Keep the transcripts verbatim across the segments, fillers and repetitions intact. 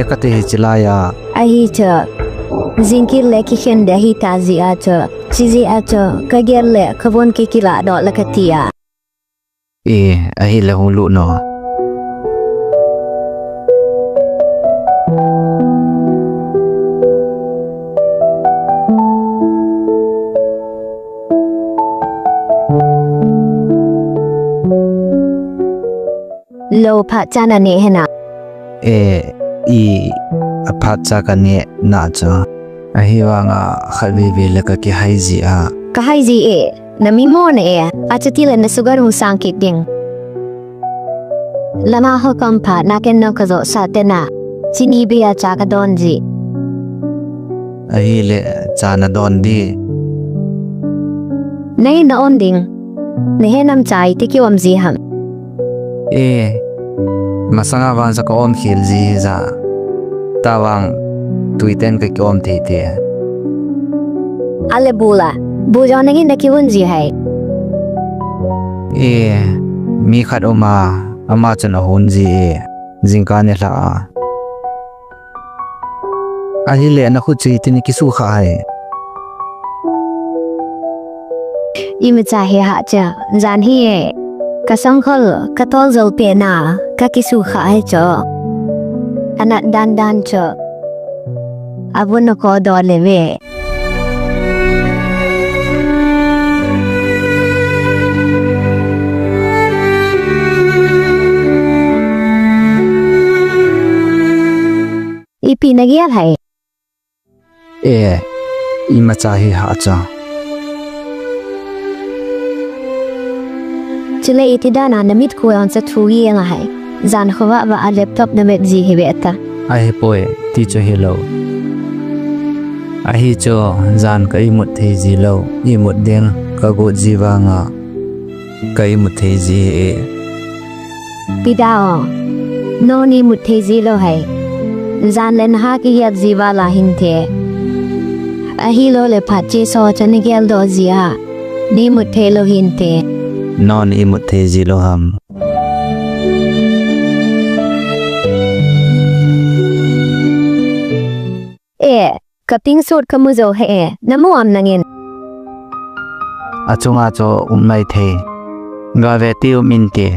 kati hi chilai a. Ahi chu. Jingkah le kikhen ding ahi ta jeh a chu. Chijeh a chu, kagel le kavon kikila doh le kati a. E, ahile hung lut no. Lou phat cha naneh hina. E, i, aphat cha kaneh na chu. Ahivanga khatvei vei le kakihai ji a. Kahai ji e, nami mo na e, achuti le na sugar hung sang kit ding. Langa ho kam phat na ken nang kajo sah tena. Chini bia cha kadon ji. Ahile cha nadon di. Nei na on ding. Nahe nam chai ti kiom ji ham. E, masanga vang ja ka om khel ji ja. Tavang tuiten ka kiom thei te. Ale bula, bu jo nangin na kivun ji hai. E, mi khat um a, ama chun ahun ji e, jingkah nilhah a. Ahile na khut chu iti ni kisukha hai. Imacha hi ha cha, jan hi e. Ka sangkhol, ka tol jol pena, ka kisukha hai cho. Anat dan dan cho. Abun ko do le ve. Ipi na gel hai. E, imacha hi ha cha. Chule iti dan a na mit khu ang cha thu gi ang hai. Jan khovah vah a laptop na met ji hi ve ta. Ahipoi, ti chu hilou. Ahi chu, jan ka imut thei ji lou, imut ding ka got ji vanga. Ka imut thei ji e. Pida o. Nang ni mut thei ji lou hai. Jan le naha kigel ji vala hinte. Ahilou le phat che so cha ni gel doh ji a. Ni mut thei lou hinte. Nang ni mut thei ji lou ham. E. Ka pink suit ka mu jou he e, na mu am nangin. Achunga chu um mai thei. Ga ve ti um inte.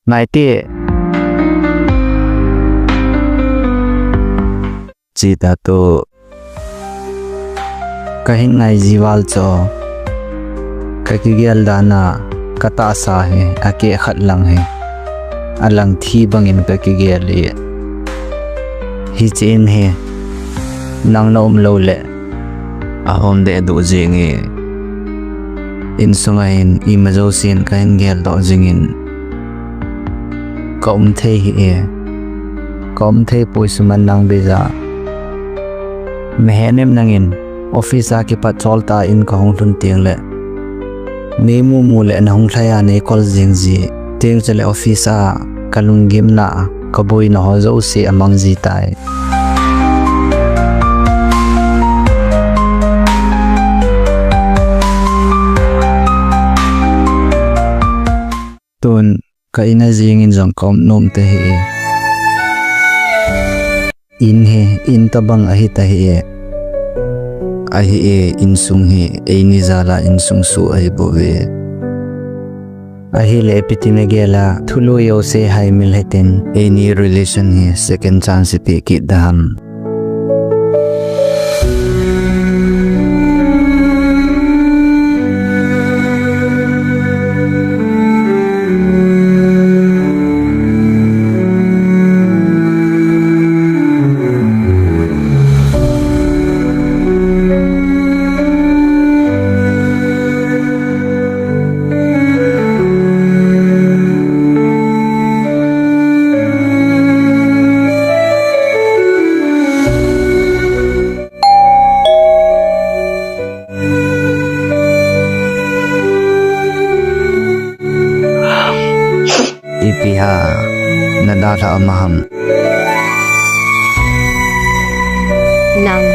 Ngai te. Chi ta tu. Ka hin ngai ji val cho. Ka kigel dan a, ka tahsa hi, a keh khat lang hi. A lang thi bangin ka kigel e. Hiche in hi, nang na um lou le. A hom deh duh jing e. Insung a hin, ima jousen ka hin gel doh jing in. Ka um thei hi e. Ka um thei poi suman nang beija. Mehenem nangin office a kipat chol ta in ka hung lhun teng le. Nei mu mu le na hung lhai a nei kol jing ji. Teng chule office a ka lunggimna ka boina ho jouse a mang ji tai. Tun, ka in a jing in jong ka um nom te hi e. In hi, in tabang ahi ta hi e. Ahi e, insung hi, eini jal a insung suh ahi bou ve. Ahile ipi ti na gel a, thulu jouse haimil hitin, eini relation hi second chance ipi kit dam. Ipi ham, nadalhah um ham? Nang,